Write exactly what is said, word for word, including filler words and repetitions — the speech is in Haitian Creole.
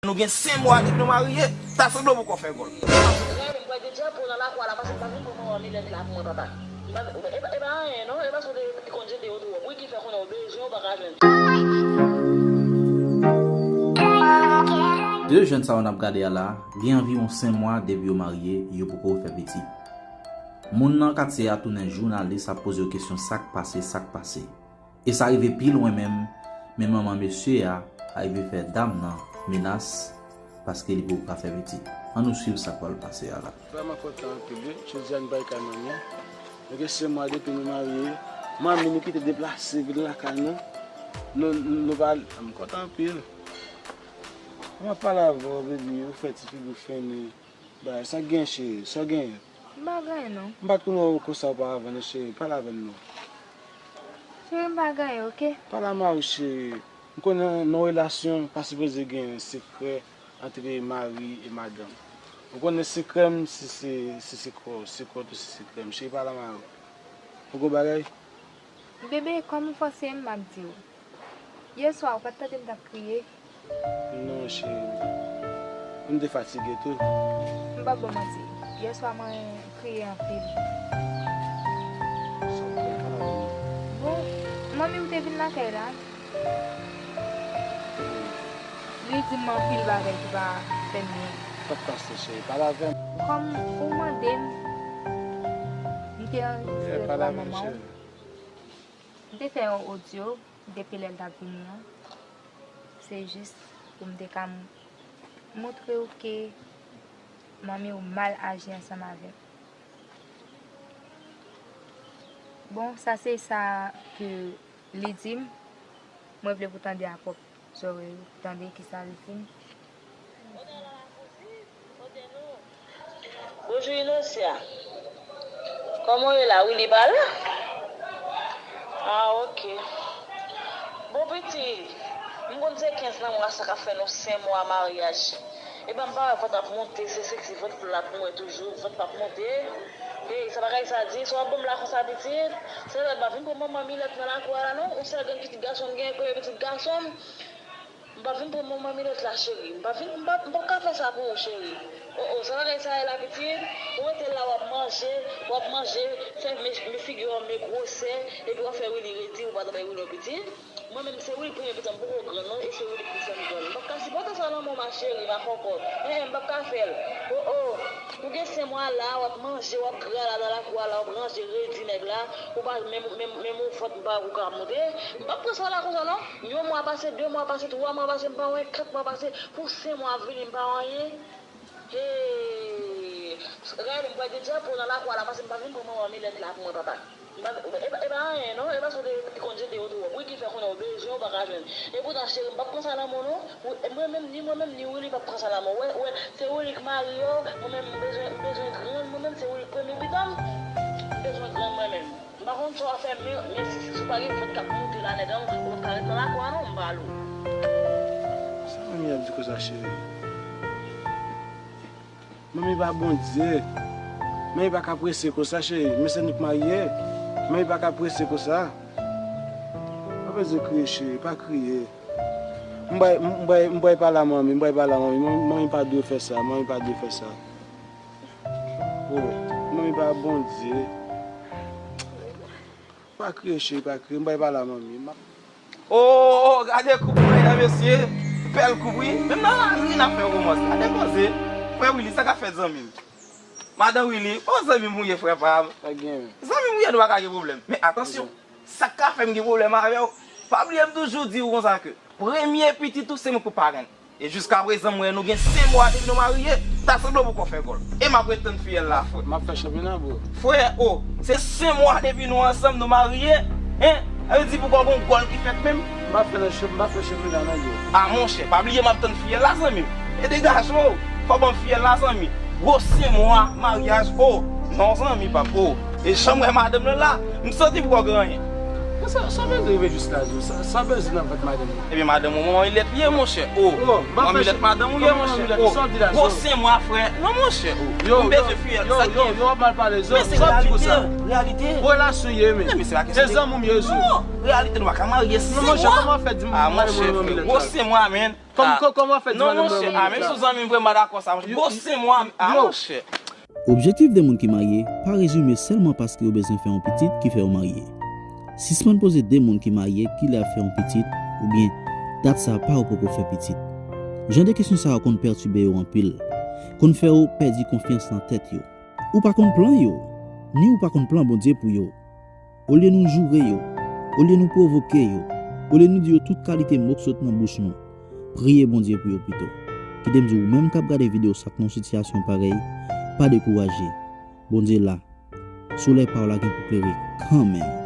Nou gen senk mwa depi nou marye, ta sanble w poko fè gòl. Rale m bwè de djapo nan lakou a la, paske m pa vin pran manman milèt la pou mwen, papa. M pa, e pa, e pa anyen, non, e paske w te konn jete yo twòp. Wi, ki fè konnen w bezwen, w pa ka jwenn. De jèn sa yo n ap gade a la, gen anviwon senk mwa depi yo marye, yo poko fè pitit. Moun nan katye a tounen jounalis ap poze yo kesyon sa k pase, sa k pase. E sa rive pi lwen menm, men manman mesye a rive fè dam nan menas paske li poko ka fè pitit. Ann nou swiv sa k pral pase a la. Vrèman kontan anpil wi, jodi a n pa ka manyen. Nou gen senk mwa depi nou marye. Manmi nou kite deplase vin lakay nou. Nou, nou pa, m kontan anpil. Mwen pale avè w, baby, ou fè ti figi w fennen. Bagay, sa gen cheri, sa gen? M pa gen anyen non. M pa t konnen w konsa oparavan non cheri, pale avè m non. Cheri, m pa gen anyen, oke? Pale a mari w cheri. M konnen nan yon relasyon pa sipoze gen sekrè antre mari e madanm. Ou konnen sekrè m se, se, se sekrè w, sekrè w tou se sekrè m. Cheri, pale a mari w. Ou gon bagay? Bebe, kòm ou fòse m, m ap di w. Yè swa, ou pa t tande m t ap kriye? Non, cheri. M te fatige tou. M p ap ba w manti. Yè swa, mwen kriye anpil. Sa w fè, pale avè m. Bon, manmi w te vin lakay la. Li di m anpil bagay ki pa fè m byen. Sa k pase, cheri? Pale avè m. Kòm ou mande m, m te anrejistre vwa manman w. M te fè yon odyo depi lè l t ap vini an. Se jis pou m te ka m-, montre w ke manmi w mal aji ansanm avè m. Bon, sa se sa ke li di m. Mwen vle pou w tande a pwòp zòrèy ou, tande kisa li di m. Bonjou Inosia. Kòman w ye la? Willy pa la? Ah, oke. Bon, pitit, m konn se kenz nan mwa sa k ap fè nou senk mwa maryaj. Epa m pa wè vant ap monte, se seksi vant la pou mwen toujou, vant p ap monte. Hey, sa bagay sa di, sa w ap ban m la konsa pitit? Se lè m pa vin pran manman milèt nan lakou a la non, yon sèl grenn pitit gason m genyen, premye pitit gason m. M pa vin pran manman milèt la cheri, m pa vin, m pa, m p ap ka fè sa pou ou cheri. Oh, oh, sa bagay sa ye la pitit? Ou rete la w ap manje, w ap manje, fè men, men figi w an men gwosè, epi w ap fè Willy redi, ou pa t anmèy Willy non pitit. Mwen menm se Willy premye pitit, m poko grann non, e se Willy ki fè m grann. M p ap ka sipòte sa non, mon ma chérie, ma cocotte. Hein, hein, m p ap ka fè l. Oh, oh. Ou gen senk mwa la, w ap manje, w ap grala nan lakou a la, w ap ranje redi nèg la. Ou pa menm, menm, menm yon vant m pa wè ou ka monte. M p ap pran sa la konsa non. Yon mwa pase, de mwa pase, twa mwa pase, m pa wè, kat mwa pase. Pou senk mwa vini, m pa wè anyen. Hey! Rale m bwè de djapo nan lakou a la, paske m pa vin pran manman milèt la pou mwen, papa. M pa, e pa, e pa anyen non, e pa sa w te konn jete yo twòp. Wi, ki fè konnen w bezwen, ou pa ka jwenn. Epoutan, cheri, m p ap pran sa nan men w non. Ou, mwen menm, ni mwen menm, ni Willy p ap pran sa nan men w. Wè, wè, se Willy k marye w, mwen menm, m bezwen, m bezwen grann, mwen menm, se Willy k premye pitit m. M bezwen grann mwen menm. M pa konn sa w ap fè, men, men si, si, si w pa gen vant k ap monte la nèt an, ou p ap ka ret nan lakou a non, m pale w. Sa manmi ap di konsa, cheri? Manmi pa Bondye. Manmi pa ka prese konsa, cheri. Men se nou k marye. Manmi pa ka prese konsa. Pa bezwen kriye, cheri. Pa kriye. M bay, m bay, m bay pale a manmi. M bay pale a manmi. Manmi, manmi pa dwe fè sa. Manmi pa dwe fè sa. Oh, manmi pa Bondye. Pa kriye, cheri, pa kriye. M bay pale a manmi. M ap Oh, gade koup mwen, mesye. Bèl koup, wi. Menm nan lari, n ap fè romans. Gade koze. Frè Willy, sa k ap fèt, zanmi m? Madan Willy, oh, zanmi m ou ye, frè pa m. Pa gen. Zanmi m ou ye, nou pa ka gen pwoblèm. Men atansyon, sa k ka fè m gen pwoblèm avè w, pa bliye m toujou di w konsa ke premye pitit ou se mwen k pou parenn. E jiskaprezan, m wè nou gen senk mwa depi nou marye, ta sanble w poko fè gòl. E m ap ret tann fiyèl la, frè. M ap fè chanpyona, bro. Frè, o, se senk mwa depi nou ansanm, nou marye, en? Sa vle di poko gon gòl ki fèt menm? M ap fè nan chanp-, m ap fè chanpyona nan, bro. A, monchè, pa bliye m ap tann fiyèl la, zanmi m. E degaje w, fò ban m fiyèl la, zanmi. Gwo senk mwa maryaj, o. Non, zanmi, p ap, o. E jan m wè madanm nan la, m santi poko gen anyen. Sa, sa bezwen rive jis la, Zo? Sa, sa bezwen nan vant madanm ou? Ebyen, madanm ou, manman milèt li ye, monchè. O, manman milèt madanm ou ye, monchè. O, gwo sen mwa, frè. Non, monchè. O, m bezwen fiyèl. Sa gen. Yo, w ap mal pale, Zo. Sa w ap di konsa? Reyalite. Relasyon ye, men. Se zanmi m ye, Zo. Non, reyalite, nou pa ka marye. Non, monchè, kòman w fè di m madanm ou manman milèt? Gwo sen mwa, men. Kòman w fè di madanm ou manman milèt? Non, monchè. A, menm si w zanmi m, vrèman dakò sa, monchè. Gwo sen mwa, a, monchè. Objektif de moun ki marye pa rezime sèlman paske yo bezwen fè yon pitit ki fè yo marye. Sispann poze de moun ki marye kilè y ap fè yon pitit oubyen dat sa pa yo poko fè pitit. Jan de kesyon sa yo konn pètibe yo anpil, konn fè yo pèdi konfyans nan tèt yo. Ou pa konn plan yo, ni ou pa konn plan Bondye pou yo. Olye nou joure yo, olye nou pwovoke yo, olye nou di yo tout kalite mo k sot nan bouch nou, priye Bondye pou yo pito. Kite m di w, ou menm k ap gade videyo sa k nan yon sitiyasyon parèy, pa dekouraje. Bondye la. Solèy pa w la gen pou klere kanmenm.